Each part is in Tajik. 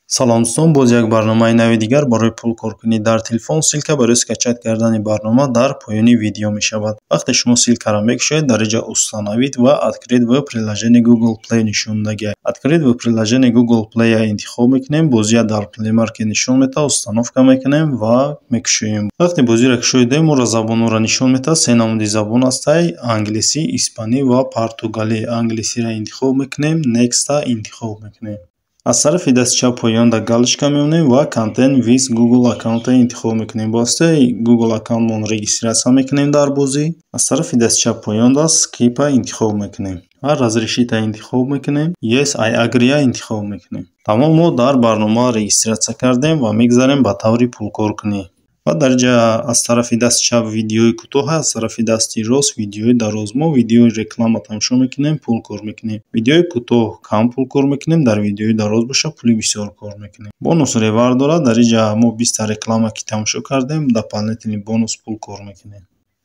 Салом, дӯстон, боз як барномаи нави дигар барои пулкоркунӣ дар телефон. Ссылка барои скачать кардани барнома дар поёни видео мешавад. Вақте шумо ссылкаро мекушоед, дар инҷа «Установить» ва «Открыть в приложении Google Play» нишон додагиаст. «Открыть в приложении Google Play» интихоб мекунем, бозия дар Play Market нишон медиҳад, установка мекунем ва мекушоем. Вақте бозиро кушоидем, моро забонҳоро нишон медиҳад. Се намуди забон ҳастай: англисӣ, испанӣ ва португалӣ. Англисиро интихоб мекунем, Next-а интихоб мекунем. Аз тарафи дасти чап поёнда галочка мемонем ва Continue with Google аккаунтро интихоб мекунем. Ба воситаи Google аккаунтмон регистрация мекунем дар бозӣ. Аз тарафи дасти чап поёнда Skip-а интихоб мекунем ва Разрешить-а интихоб мекунем. Yes, I agree-а интихоб мекунем. Тамом, мо дар барнома регистрация кардем ва мегзарем ба таври пулкоркунӣ. Ва дар инҷа аз тарафи дасти чап видеои кӯтоҳ, аз тарафи дасти рост видеои дароз. Мо видеои реклама тамошо мекунем, пул кор мекунем. Видеои кӯтоҳ кам пул кор мекунем, дар видеои дароз боша, пули бисёр кор мекунем. Бонус reward дорад. Дар инҷа мо 20-та реклама ки тамошо кардем, дополнительный бонус пул кор мекунем.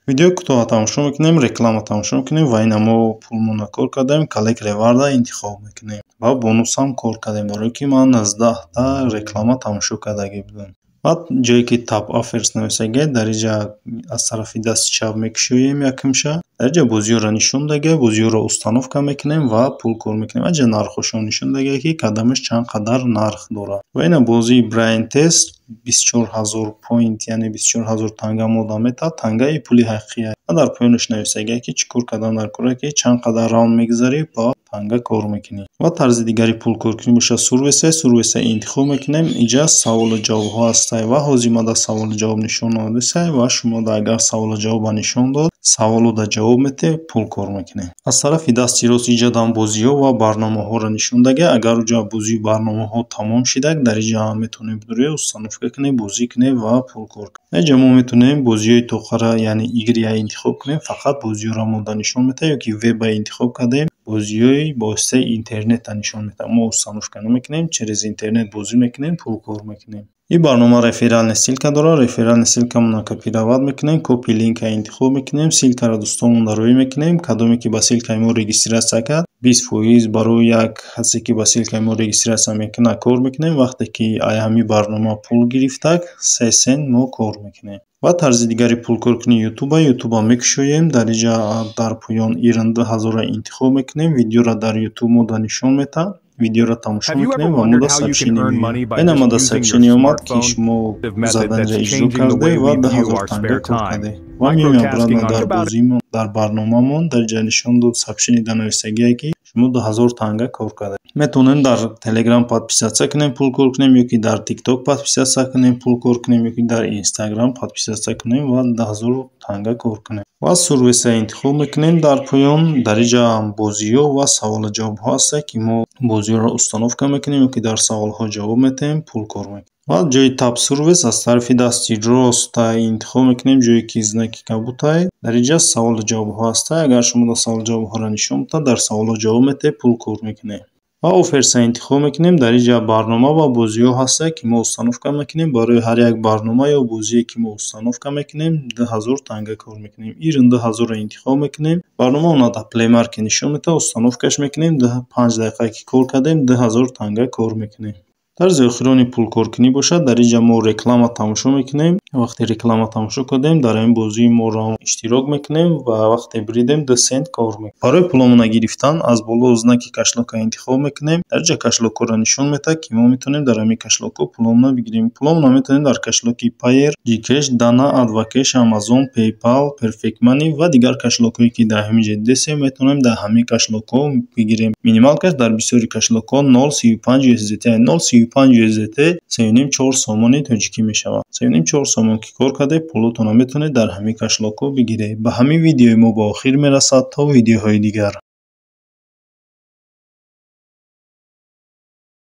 Видеои кӯтоҳро тамошо мекунем, реклама тамошо мекунем ва ина мо пулмонро кор кардем. Collect reward-а интихоб мекунем ва бонусам кор кардем, барое ки ман 19-та реклама тамошо кардагӣ будам. Баъд ҷое ки Tap Offers нависагиаст, дар инҷа аз тарафи дасти чап мекушоем якумша. Дар инҷа бозиҳоро нишон додагиаст, бозиҳоро установка мекунем ва пул кор мекунем. Инҷа нархҳошон нишон додагиаст, ки кадомаш чанд қадар нарх дорад. Ва ина бозии Brain Test 24 000 point, яъне 24 000 танга мода метаҳад. Тангаи пули ҳақиқия. Ва дар поёнаш нависагиаст, ки чӣ кор кардан дар кора, ки чанд қадар раунд мегузарӣ, ба танга кор мекунӣ. Ва тарзи дигари пулкоркунӣ бошад, Surveys. Surveys интихоб мекунем. Инҷа саволу ҷавобҳо ҳастанд ва ҳозир ма дар саволу ҷавоб нишон надодисай ва шумо агар саволу ҷавоба нишон дод, саволу ҷавоб метиҳед, пул кор мекунед. Аз тарафи дасти рост инҷа бозиҳо ва барномаҳоро нишон додагиаст. Агар уҷа бозию барномаҳо тамом шидак, дар инҷа метавонед бидуред, установка кунед, бозӣ кунед ва пул кор кунед. Инҷа мо метавонем бозиҳои тоқара, яъне игры-я интихоб кунем, фақат бозиҳоро мода нишон медиҳад, ё ки веба интихоб кардем, бозиҳои ба воситаи интернетро нишон медиҳад. Мо установка намекунем, через интернет бозӣ мекунем, пул кор мекунем. Ин барнома реферальный ссылка дорад. Реферальный ссылкамонро копировать мекунем, Copy link-а интихоб мекунем, ссылкаро дӯстонмон роӣ мекунем. Кадоме ки ба ссылкаи мо регистрация кард, 20% барои як касе ки ба ссылкаи мо регистрация мекунад, кор мекунем. Вақте ки ай ҳамин барнома пул гирифтак, 3 сент мо кор мекунем. Ва тарзи дигари пулкоркунӣ Ютуба. Ютуба мекушоем, дар инҷа дар поён Earn 2000-ро интихоб мекунем, видеоро дар Ютуб мода нишон медиҳад. Видеоро тамошо мекунем ва мода сообщение меояд. Ина мода сообщение омад, ки шумо заданиро иҷро кардед ва 10 000 танга кор кардед. Ва меоем обратно дар бозимон, дар барномамон. Дар инҷа нишон дод, сообщение дар нависагие, ки шумо 2000 танга кор кардед. Метавонем дар Телеграм подписаться кунем, пул кор кунем, ё ки дар Тикток подписаться кунем, пул кор кунем, ё ки дар Инстаграм подписаться кунем ва 10 000 танга кор кунем. Ва Surveys-а интихоб мекунем дар поён. Дар инҷа бозиҳо ва саволу ҷавобҳо ҳастанд, ки мо бозиҳоро установка мекунем ё ки дар саволҳо ҷавоб медиҳем, пул кор мекунем. Ва ҷои Tap Surveys аз тарафи дасти роста интихоб мекунем, ҷое ки знаки кабутай. Дар инҷа саволу ҷавобҳо ҳастанд. Агар шумо дар саволу ҷавобҳоро нишон диҳад, дар саволҳо ҷавоб медиҳед, пул кор мекунед. Ва Offers-а интихоб мекунем. Дар инҷа барнома ва бозиҳо ҳастанд, ки мо установка мекунем. Барои ҳар як барнома ё бозие ки мо установка мекунем, 2000 танга кор мекунем. Earn 2000-ро интихоб мекунем. Барнома она дар Play Market нишон медиҳад, установкаш мекунем, 5 дақиқа ки кор кардем, 2000 танга кор мекунем. Тарзи охирони пулкоркунӣ бошад, дар инҷа мо реклама тамошо мекунем. Вақте реклама тамошо кардем, дар ҳамин бозии моро иштирок мекунем ва вақте биридем, 2 сент кор мекунем. Барои пуломона гирифтан аз боло знаки кошелёка интихоб мекунем. Дар инҷа кошелёкҳоро нишон медиҳад, ки мо метавонем дар ҳамин кошелёкҳо пуломона бигирем. Пуломона метавонем дар кошелёки Payeer, GCash, Dana, Advcash, Amazon, PayPal, Perfect Money ва дигар кошелёкҳое ки дар ҳамин ҷо дидесем, метавонем дар ҳамин кошелёкҳо бигирем. Минималкаш дар бисёри кошелёкҳо 0,35 USDT. 0,35 USDT 3,5-4 сомони тоҷикӣ мешавад. 3,5-4 сомон ки кор кардед, пулотонро метавонед дар ҳамин кошелёкҳо бигиред. Ба ҳамин видеои мо ба охир мерасад. То видеоҳои дигар.